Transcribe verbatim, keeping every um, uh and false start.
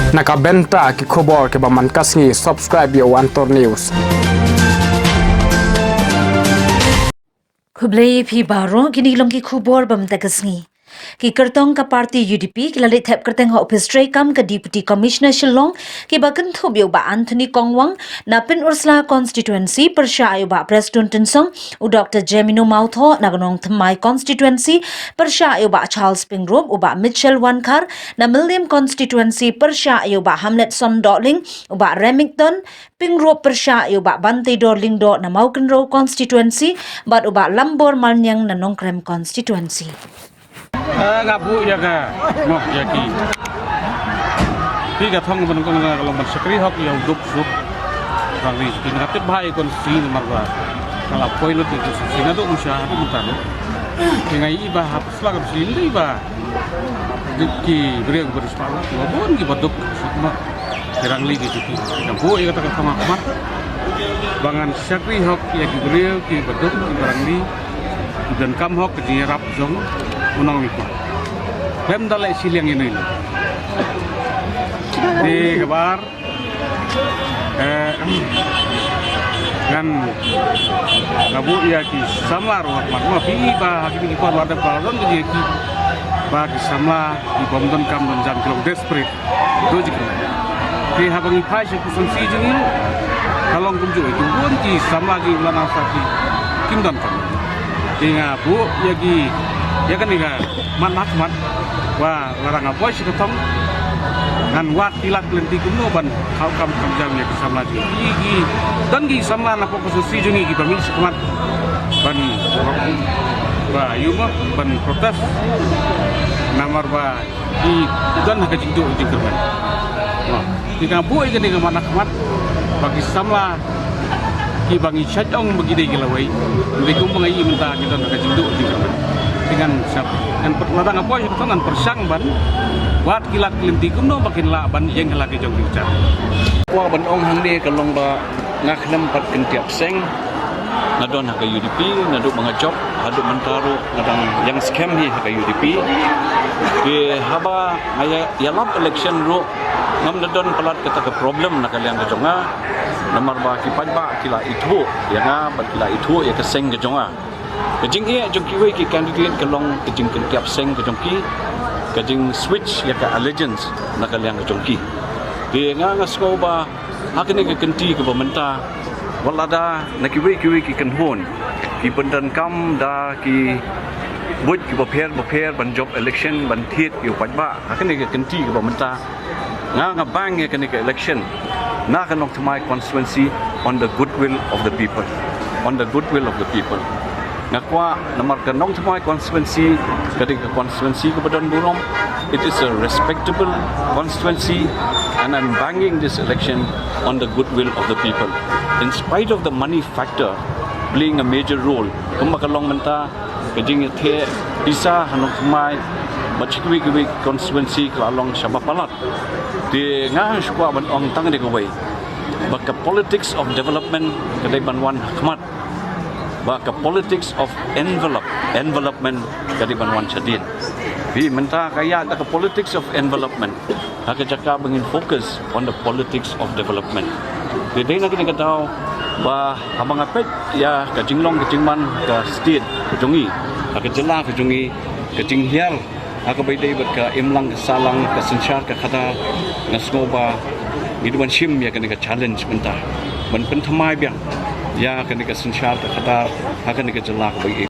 Na ka bynta ki khubor kiba man ka sngi, subscribe ïa u Antor News. Khublei phi baroh, kine ki long ki khubor ba mynta ka sngi. Ki kyrtong ka party U D P ki la leit thep kyrteng ha ophis treikam ka Deputy Commissioner Shillong, kiba kynthup ïa u Bah Anthony Kongwang na Pynursla constituency, pyrshah ïa u Bah Prestone Tynsong, u Doctor Jemino Mawthoh na ka Nongthymmai constituency, pyrshah ïa u Bah Charles Pyngrope, u Bah Mitchell Wankhar na Mylliem constituency, pyrshah ïa u Bah Hamletson Dohling, u Bah Remington Pyngrope, pyrshah ïa u Bah Banteidor Lyngdoh na Mawkynrew constituency, bad u Bah Lambor Malniang na Nongkrem constituency. Eh, nga buh ïa ka, mo, ïa ki. Ki ka thong ban kong ka long ban shakri hok ïa u duk suk. Rang ri ki nga tip bha ïa kon si namar ba ka la poi lut ïa kon si na duk musha, duk mutan. Ki nga i ba hap slak si ni ba. Dik ki briew ba rispah lut, ba bun ki ba duk suk, mo. Ki rang li ki jiti. Nga buh ïa kata ka thong ha khmat. Ba ngan shakri hok ïa ki briew ki ba duk ki ba rang li. Ki donkam hok ki jingïarap jong u nongmihkhmat. Khlem da leh shiliang ïa noi. Te kaba ar, eh, ngan, nga buh ïa ki samla ruh ha khmat. Ma phi ba ha kine ki por ba dep ba don ki, ki ba ki samla ki bym donkam don jam ki long desperate. To jingkyrmen. Te haba ngi phai sha constituency jong ngi, ka long kumjuh ïa ki bun ki samla jong ngi ba nang sa ki kim donkam. Te nga buh ïa ki, ïa kane ka mat na khmat, ba lada nga poi sha ka thong, ngan wad ki lad ki lynti kumno ban khaw kam kam jam ïa ki samla jong ngi. Ki, ki don ki samla na constituency jong ngi kiba mih sha khmat ban, ba ïa u ma ban protest. Namar ba ki don ha ka jingduh jingkyrmen. Mo, ki nga buh ïa kane ka mat na khmat ba ki samla kiba ngi shait ong ba ki dei ki lawei, dei kumba nga ïohi mynta ki don ha ka jingduh jingkyrmen. Te ngan sap, ngan pyrshang, lada nga poi sha ka thong ngan pyrshang ban wad ki lad ki lynti kumno ba kin lah ban ïeng ha la ki jong ki kjat. Kwah ban ong hangne ka long ba nga khlem pat kyntiap seng. Nga don ha ka U D P naduh ba nga jop haduh mynta ruh nga dang ïeng skhem hi ha ka U D P. Te haba nga ïa, ïalap election ruh ngam da don palat kata ka problem na ka liang ka jong nga. Namar ba ki paidbah ki la ithuh ïa nga bad ki la ithuh ïa ka seng ka jong nga. Ka jingeh jong kiwei ki candidate ka long ka jingkyntiap seng ka jong ki, ka jing switch ïa ka allegiance na ka liang ka jong ki. Te nga nga sngew ba ha kane ka kynti kaba mynta, wat lada na kiwei kiwei ki kynhun ki pyndonkam da ki buit kiba pher ba pher ban jop election ban thied ïa u paidbah, ha kane ka kynti kaba mynta nga nga bang ïa kane ka election na ka Nongthymmai constituency on the goodwill of the people. On the goodwill of the people. Nga kwah namar ka Nongthymmai constituency ka dei ka constituency kaba don burom. It is a respectable constituency and I'm banging this election on the goodwill of the people. In spite of the money factor playing a major role, kumba ka long mynta, ka jingïatheh pisa ha Nongthymmai bad shi kiwei kiwei constituency ka la long shaba palat. Te nga shu kwah ban ong tang kawei, ba ka politics of development ka dei ban wan ha khmat, ba ka politics of envelope, envelopment ka dei ban wan shadien. Te mynta ka ïa da ka politics of envelopment ha ka jaka ba ngin focus on the politics of development. Te dei na kane ka daw ba haba nga peit ïa ka jinglong ka jingman ka state ka jong ngi, ha ka jylla ka jong ngi, ka jinghiar ha kaba ïadei bad ka imlang ka sahlang, ka synshar ka khadar, nga sngew ba ngi dei ban shim ïa kane ka challenge mynta ban pynthymmai biang ïa kane ka synshar ka khadar ha kane ka jylla kaba ïadei.